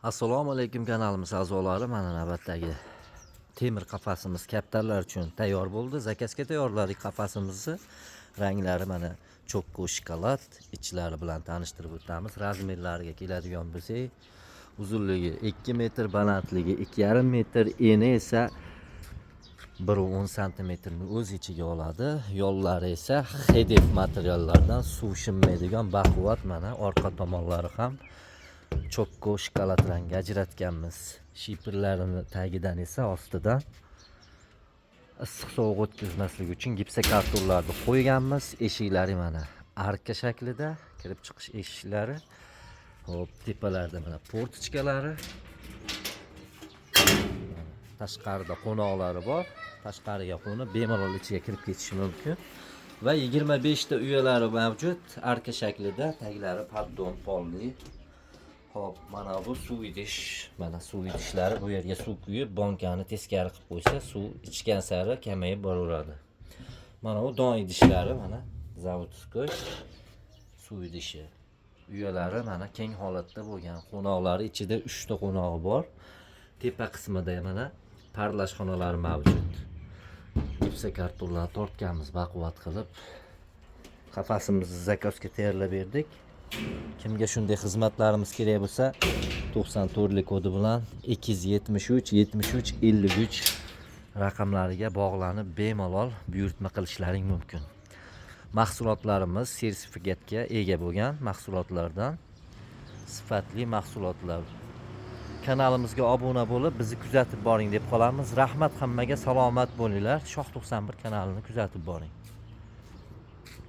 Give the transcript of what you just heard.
Assalomu alaykum kanalimiz a'zolari. Mana navbatdagi temir qafasimiz kaptarlar uchun tayyor bo'ldi. Zakazga tayyorladik qafasimizni. Ranglari mana cho'kko shokolad, ichlari bilan tanishtirib o'tamiz. Razmerlariga keladigan bo'lsak, uzunligi 2 metr, balandligi 2,5 metr, eni esa 1,10 santimetrni o'z ichiga oladi. Yollari esa HDF materiallardan, suv shimmaydigan baquvvat. Mana orqa tomonlari ham cho'kko shokolad rangga ajratganmiz. Shiperlarini tagidan esa ostidan issiq sovuq o'tkazmasligi uchun gipsokartonlarni qo'yganmiz. Eshiklari mana arka shaklida, kirib chiqish eshiklari. Hop, tepalarida mana portichkalari. Tashqarida qo'noqlari bor. Tashqariga qo'nib bemalol ichiga kirib ketishi mumkin. Va 25 ta uyalari mavjud, arka shaklida, taglari поддон polli. Hop, mana bu suv idish, mana suv idishlari, bu yerga suv quyib, bonkani teskari qilib qo'ysa, suv ichgan sari kamayib boraveradi. Mana bu don idishlari, mana заводской suv idishi. Uyalari mana keng holatda bo'lgan. Qo'noqlari ichida 3 ta qo'nog'i bor. Tepa qismida mana parlash xonalari mavjud. Gipsokartonlar tortganmiz baquvvat qilib. Qafasimizni zakazga tayyorlab berdik. Kimga shunday xizmatlarimiz kerak bo'lsa, 94 kodi bilan 273 73 53 raqamlariga bog'lanib bemalol buyurtma qilishlaring mumkin. Mahsulotlarimiz sertifikatga ega bo'lgan mahsulotlardan, sifatli mahsulotlar. Kanalimizga obuna bo'lib, bizni kuzatib boring deb qolamiz. Rahmat hammaga, salomat bo'linglar. Shoh 91 kanalini kuzatib boring.